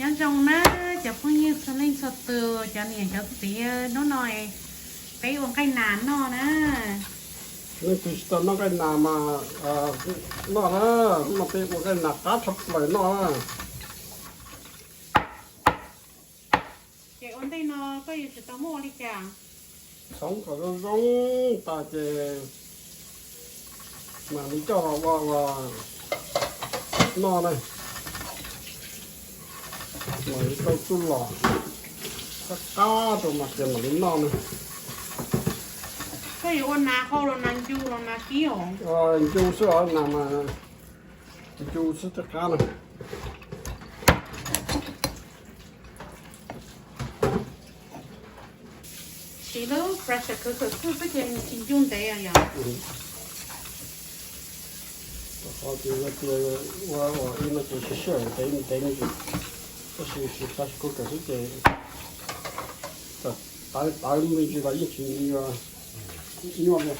Nyob zoo na cov phooj ywg txhua leej txhua tus, cov niam cov txiv, hnub no peb ua nqaij nas noj na. Leej twg tsis tau noj nqaij nas mas noj na, hnub no peb ua nqaij nas qab tshaj plaws noj na. Ces ua ntej no koj yuav tsum tau muab ua li cas? Txhoov kom zoo zoo tas ces mam li coj los ua ua noj na. Mam li rau txuj lom qab qab rau mas ces mam li noj na. Koj yuav ua nas hau los nas ncu los nas kib os? Ncu xwb os, nas mas ncu xwb thiaj qab na. Siv lub pressure cooker xwb ces nws tsis ncu ntev os yom. Rau qhov tias ua ua ib no ces sawv sawv ntev ntev, tab sis siv pressure cooker xwb ces tawv tawv me ntsis los yeej tsis nyuaj li.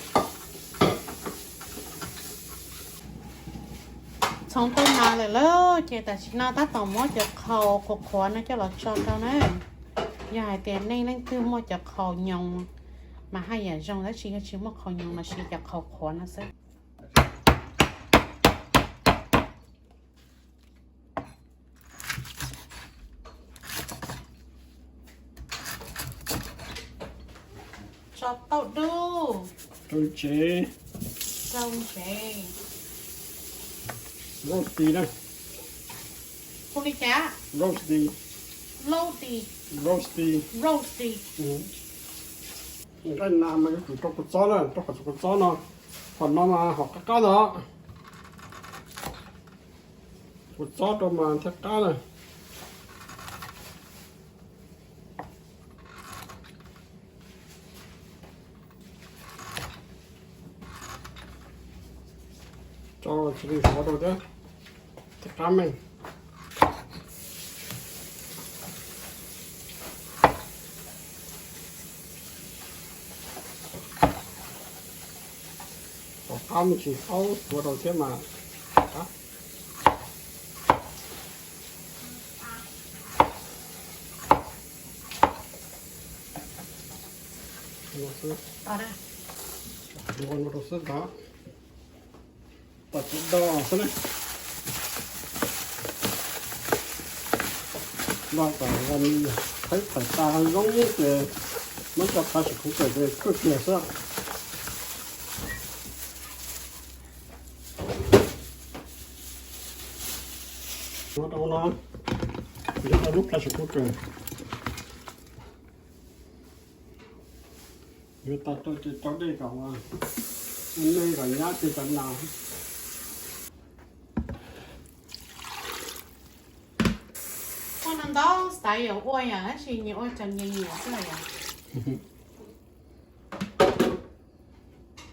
Txhoov tau nas lawm lauj, ces tam sim no tab tom muab cov qhaus qhuav qhuav no coj los tso rau na. Yog hais tias nej leej twg muaj cov qhaus nyoos mas haj yam zoo, tab sis yog tsis muaj qhaus nyoos los siv cov qhaus qhuav no xwb. Tso tauj dub. Rau ntsev. Rau ntsev. Roasty na. Hu li cas? Roasty. Roasty. Roasty. Roasty. Nqaij nas mas yuav tsum rau kua txob na, rau qhov kua txob no, qhov no mas hom qab qab ntag. Kua txob rau mas thiaj qab na. Tso chili sov rau thiab, thiaj qab meej. Kom qab me ntsis, aub tuav rau thiab mas qab. Ua no rau xwb ntag. Tom tsis do xwb na. Do kom qhawv tawm tas zoo ces muab coj qhov saum khuv kawm ces kuj tiag xwb. Ua rau no, yuav rau lub pressure cooker. Yuav tau rau ces rau dej kom ua, me kom nyab ces cov nas. Ua no ntau xav yuav ua yom, tab sis nyias ua cov nyias nyiam xwb yom.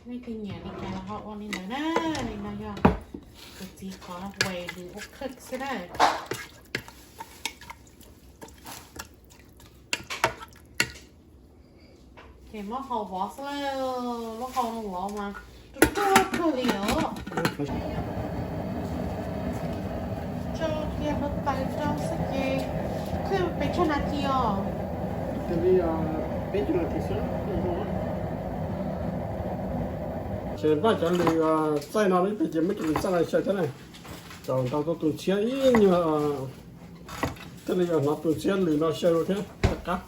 Nej twg nyiam li cas los ho ua li ntawd na. Li no yog kuv txiv qhov way nws ua cook xwb na. Ces muab hau vov xwb, lub hau no vov mas ruaj ruaj kawg li os. Tso kiag hluav taws rau xwb ces khwj pes tsawg nas this os? Peb caug nas this xwb. Ces npaj cov lws txaij no ib pliag ces muab cov lws txaij no xyaw thiab na. Cov nrau tau tus ntxhiab ib nyuag thiaj li hnov tus ntxhiab lws no xyaw rau thiab thiaj qab.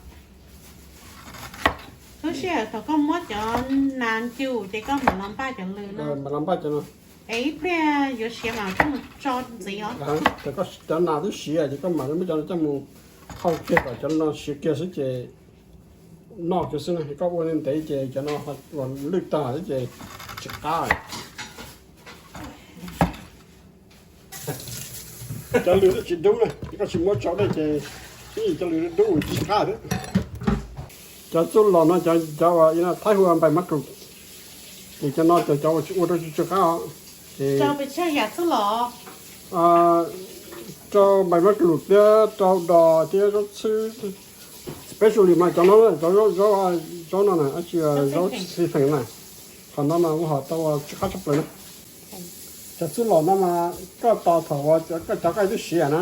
Lub sij hawm thaum koj muab cov nas ncu ces koj mam los npaj cov lws no. Mam los npaj cov no. Es ib pliag yuav siav mam coj mus tso ntxiv os. Cov nas twb siav ces koj mam li muab cov no coj mus hau kiag kom cov no siav kiag xwb ces noj kiag xwb na. Koj ua li ntev ces cov no ua lwj tag xwb ces tsis qab. Cov lws twb tsis dub na, koj tsis muab tsau dej ces ib yim cov lws dub tsis qab thiab. Cov txuj lom no cov, cov uas Thaib hu ua npais mab kaum, ces cov no cov, cov uas tsis ua rau tsis tsw qab os. Ces rau pes tsawg yam txuj lom? Rau npais mab kaum thiab rau dos thiab zaub txhwb. Specially mas cov no, cov zaub, zaub no na, dab tsi zaub xi feem na. Qhov no mas ua hom tau tsis qab tshaj plaws na. Cov txuj lom no mas koj tos thaum uas koj cov nqaij twb siav na,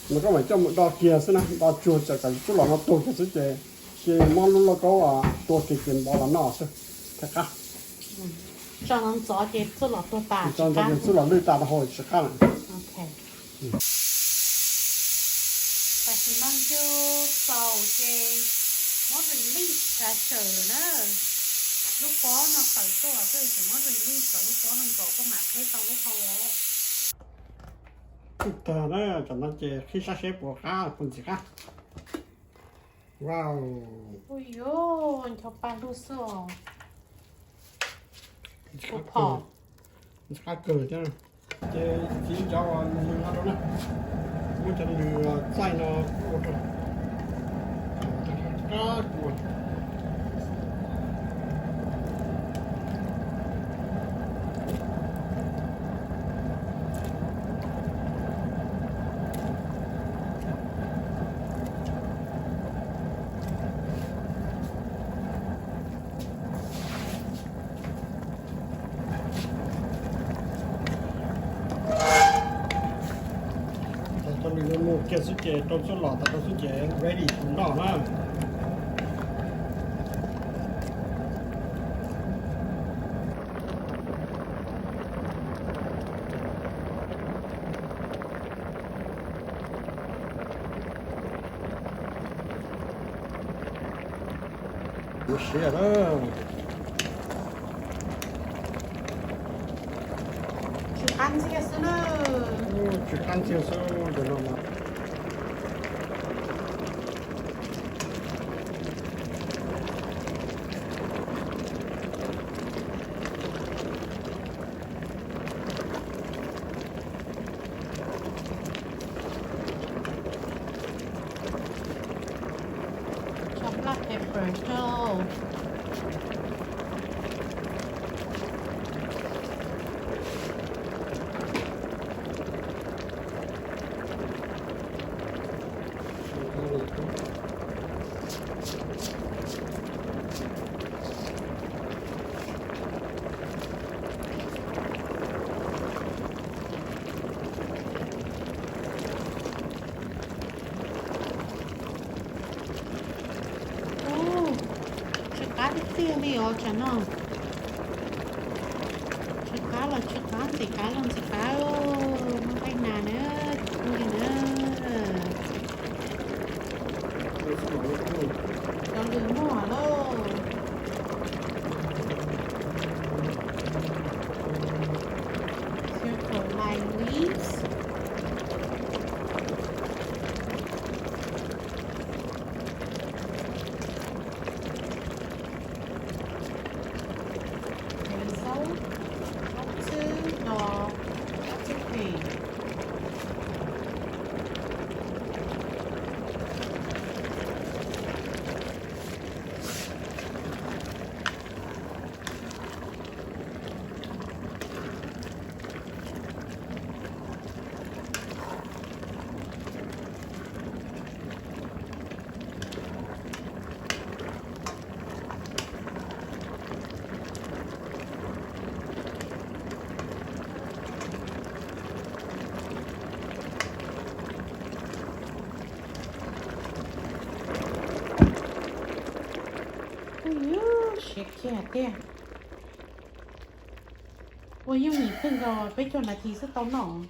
Mas koj mam coj mus do kiag xwb na, do tsuag kom txuj lom no tuag kiag xwb ces cia muab lub lauj kaub tua kiag ces npov los noj xwb thiaj qab. Tso ntxov ntxov ces txuj lom tuag tas, txuj lom lwj tas rau hauv tsis qab lawm. Tam sim no yus txaus ces muab release pressure lawm na. Lub pob no tawm tuaj xwb ces muab release kom lub pob no nkaus koj mam qhib tau lub hau os. Tag na, tam no ces qhib sab seb puas qab puas ntxim qab. Wow. Ui yos, ncho paj lug xwb os. Ua phom. Ntxim qab kawg thiab. Ces txiv cov lws no rau na, muab cov lws txaij no ua rau qab kua. Tau nws mus kiag xwb ces rau txuj lom tas rau xwb ces ready tus noj na. Kuv siv na. Tsw qab ntxiag xwb na. Tsw qab ntxiag xwb cov no mas. Tso black pepper rau. Ub, tsw qab tiag tiag li os tsam no. Tsw qab los tsw qab, ntxim qab los ntxim qab, muaj nqaij nas na, tsis pub li na. Cov lws muaj lauj. Circle line leaves. Basil, ob txwb dos, ob txwb phem. Ub, siav kiag tiag. Ua yooj yim kawg nkaus, peb caug nas this xwb tau noj.